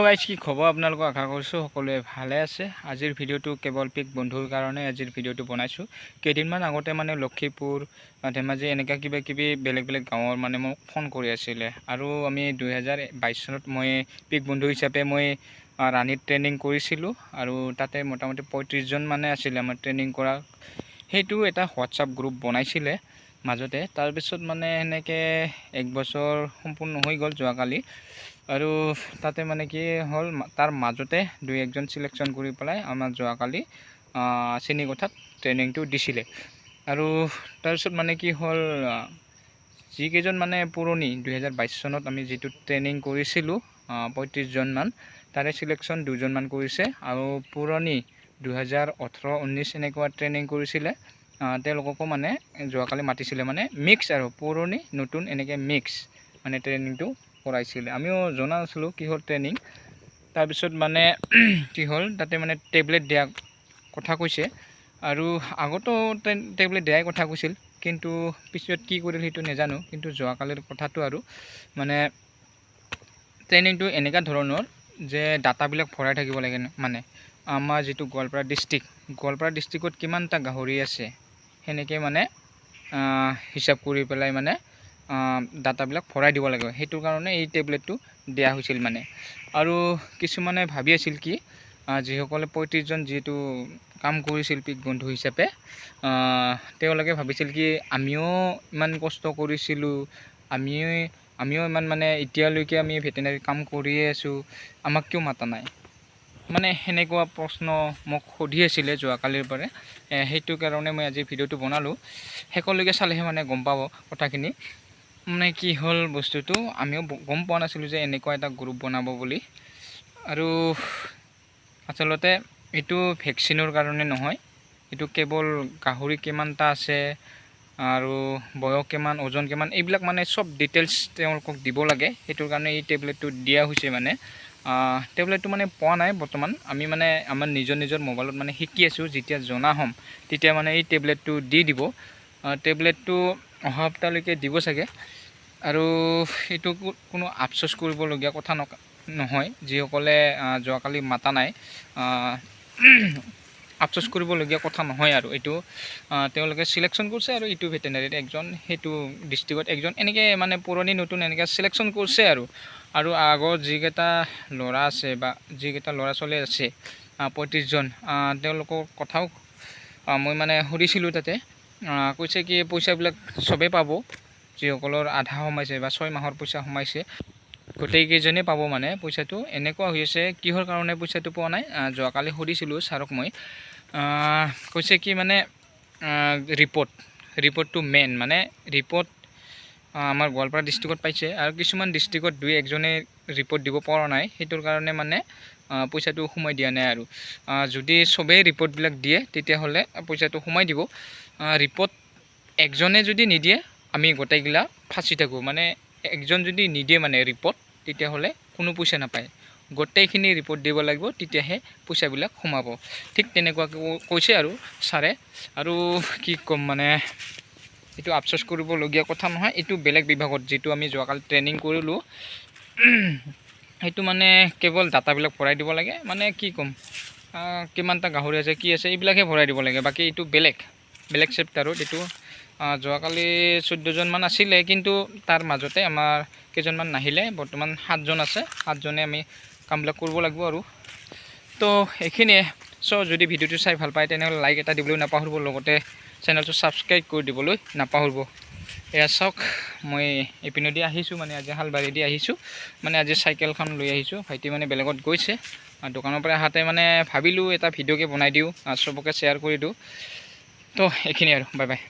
Guys, কি খবৰ আপোনালোকক? আশা কৰিছোঁ সকলোৱে ভালে আছে। আজিৰ ভিডিঅ'টো কেৱল পিক বন্ধুৰ কাৰণে আজিৰ ভিডিঅ'টো বনাইছোঁ। কেইদিনমান আগতে মানে লক্ষীপুৰ, ধেমাজি এনেকুৱা কিবা কিবি বেলেগ বেলেগ গাঁৱৰ মানে মোক ফোন কৰি আছিলে। আৰু আমি 2022 চনত মই পিক বন্ধু হিচাপে মই ৰাণীত ট্ৰেইনিং কৰিছিলোঁ আৰু তাতে মোটামুটি 35জন মানে আছিলে আমাৰ ট্ৰেইনিং কৰা। সেইটো এটা হোৱাটছআপ গ্ৰুপ বনাইছিলে মাজতে। তাৰপিছত মানে সেনেকৈ এক বছৰ সম্পূৰ্ণ হৈ গ'ল যোৱাকালি। আৰু তাতে মানে কি হ'ল, তাৰ মাজতে দুই একজন চিলেকশ্যন কৰি পেলাই আমাৰ যোৱাকালি চেনীকোঠাত ট্ৰেইনিংটো দিছিলে। আৰু তাৰপিছত মানে কি হ'ল, যিকেইজন মানে পুৰণি 2022 চনত আমি যিটো ট্ৰেইনিং কৰিছিলোঁ 35জনমান, তাৰে চিলেকশ্যন দুজনমান কৰিছে। আৰু পুৰণি 2018 19 এনেকুৱা ট্ৰেইনিং কৰিছিলে, তেওঁলোককো মানে যোৱাকালি মাতিছিলে। মানে মিক্স আৰু পুৰণি নতুন এনেকৈ মিক্স মানে ট্ৰেইনিংটো কৰাইছিলে। আমিও জনা নাছিলোঁ কিহৰ ট্ৰেইনিং। তাৰপিছত মানে কি হ'ল, তাতে মানে টেবলেট দিয়া কথা কৈছে। আৰু আগতো টেবলেট দিয়াই কথা কৈছিল, কিন্তু পিছত কি কৰিল সেইটো নাজানো। কিন্তু যোৱাকালিৰ কথাটো আৰু মানে ট্ৰেইনিংটো এনেকুৱা ধৰণৰ যে ডাটাবিলাক ভৰাই থাকিব লাগে। মানে আমাৰ যিটো গোৱালপাৰা ডিষ্ট্ৰিক্ট, গোৱালপাৰা ডিষ্ট্ৰিক্টত কিমানটা গাহৰি আছে সেনেকৈ মানে হিচাপ কৰি পেলাই মানে ডাটাবিলাক ভৰাই দিব লাগিব। সেইটোৰ কাৰণে এই টেবলেটটো দিয়া হৈছিল মানে। আৰু কিছুমানে ভাবি আছিল কি, যিসকলে 35জন যিটো কাম কৰিছিল পিক বন্ধু হিচাপে, তেওঁলোকে ভাবিছিল কি আমিও ইমান কষ্ট কৰিছিলোঁ, আমিও ইমান মানে এতিয়ালৈকে আমি ভেটেনাৰী কাম কৰিয়ে আছোঁ, আমাক কিয় মাতা নাই, মানে সেনেকুৱা প্ৰশ্ন মোক সুধি আছিলে যোৱাকালিৰ পৰাই। সেইটো কাৰণে মই আজি ভিডিঅ'টো বনালোঁ। শেষলৈকে চালেহে মানে গম পাব কথাখিনি। মানে কি হ'ল বস্তুটো, আমিও গম পোৱা নাছিলোঁ যে এনেকুৱা এটা গ্ৰুপ বনাব বুলি। আৰু আচলতে এইটো ভেকচিনৰ কাৰণে নহয়, এইটো কেৱল গাহৰি কিমানটা আছে আৰু বয়স কিমান, ওজন কিমান, এইবিলাক মানে চব ডিটেইলছ তেওঁলোকক দিব লাগে। সেইটোৰ কাৰণে এই টেবলেটটো দিয়া হৈছে। মানে টেবলেটটো মানে পোৱা নাই বৰ্তমান। আমি মানে আমাৰ নিজৰ নিজৰ মোবাইলত মানে শিকি আছোঁ। যেতিয়া জনা হ'ম তেতিয়া মানে এই টেবলেটটো দি দিব। টেবলেটটো অহা সপ্তাহলৈকে দিব চাগে। আৰু এইটো কোনো আফচোচ কৰিবলগীয়া কথা নহয়। যিসকলে যোৱাকালি মাতা নাই, আফচোচ কৰিবলগীয়া কথা নহয়। আৰু এইটো তেওঁলোকে চিলেকশ্যন কৰিছে আৰু ইটো ভেটেনাৰীত একজন, সেইটো ডিষ্ট্ৰিক্টত একজন, এনেকৈ মানে পুৰণি নতুন এনেকৈ চিলেকশ্যন কৰিছে। আৰু আৰু আগৰ যিকেইটা ল'ৰা আছে বা যিকেইটা ল'ৰা ছোৱালী আছে 35জন, তেওঁলোকৰ কথাও মই মানে সুধিছিলোঁ। তাতে কৈছে কি পইচাবিলাক চবেই পাব, যিসকলৰ আধা সোমাইছে বা 6 মাহৰ পইচা সোমাইছে গোটেইকেইজনেই পাব মানে পইচাটো। এনেকুৱা হৈ আছে, কিহৰ কাৰণে পইচাটো পোৱা নাই যোৱাকালি সুধিছিলোঁ ছাৰক মই। কৈছে কি মানে ৰিপৰ্টটো মেইন, মানে ৰিপৰ্ট আমাৰ গোৱালপাৰা ডিষ্ট্ৰিক্টত পাইছে আৰু কিছুমান ডিষ্ট্ৰিক্টত দুই একজনে ৰিপৰ্ট দিব পৰা নাই, সেইটোৰ কাৰণে মানে পইচাটো সোমাই দিয়া নাই। আৰু যদি চবেই ৰিপৰ্টবিলাক দিয়ে তেতিয়াহ'লে পইচাটো সোমাই দিব। ৰিপৰ্ট একজনে যদি নিদিয়ে আমি গোটেইগিলা ফাঁচি থাকোঁ। মানে একজন যদি নিদিয়ে মানে ৰিপৰ্ট, তেতিয়াহ'লে কোনো পইচা নাপায়। গোটেইখিনি ৰিপৰ্ট দিব লাগিব, তেতিয়াহে পইচাবিলাক সোমাব। ঠিক তেনেকুৱাকৈ কৈছে আৰু ছাৰে। আৰু কি ক'ম, মানে এইটো আফচোচ কৰিবলগীয়া কথা নহয়। এইটো বেলেগ বিভাগত যিটো আমি যোৱাকালি ট্ৰেইনিং কৰিলোঁ, সেইটো মানে কেৱল ডাটাবিলাক ভৰাই দিব লাগে। মানে কি ক'ম, কিমানটা গাহৰি আছে, কি আছে, এইবিলাকহে ভৰাই দিব লাগে। বাকী এইটো বেলেগ বেলেগ চেপ্টাৰত। এইটো যোৱাকালি 14জনমান আছিলে, কিন্তু তাৰ মাজতে আমাৰ কেইজনমান নাহিলে। বৰ্তমান 7জন আছে, 7জনে আমি কামবিলাক কৰিব লাগিব। আৰু তো এইখিনিয়ে। চ' যদি ভিডিঅ'টো চাই ভাল পায় তেনেহ'লে লাইক এটা দিবলৈ নাপাহৰিব, লগতে চেনেলটো ছাবস্ক্ৰাইব কৰি দিবলৈ নাপাহৰিব। এয়া চাওক, মই এইপিনেদি আহিছোঁ, মানে আজি শালবাৰী দি আহিছোঁ। মানে আজি চাইকেলখন লৈ আহিছোঁ, ভাইটি মানে বেলেগত গৈছে। দোকানৰ পৰা আহাতে মানে ভাবিলোঁ এটা ভিডিঅ'কে বনাই দিওঁ, চবকে শ্বেয়াৰ কৰি দিওঁ। তো এইখিনিয়ে আৰু, বাই বাই।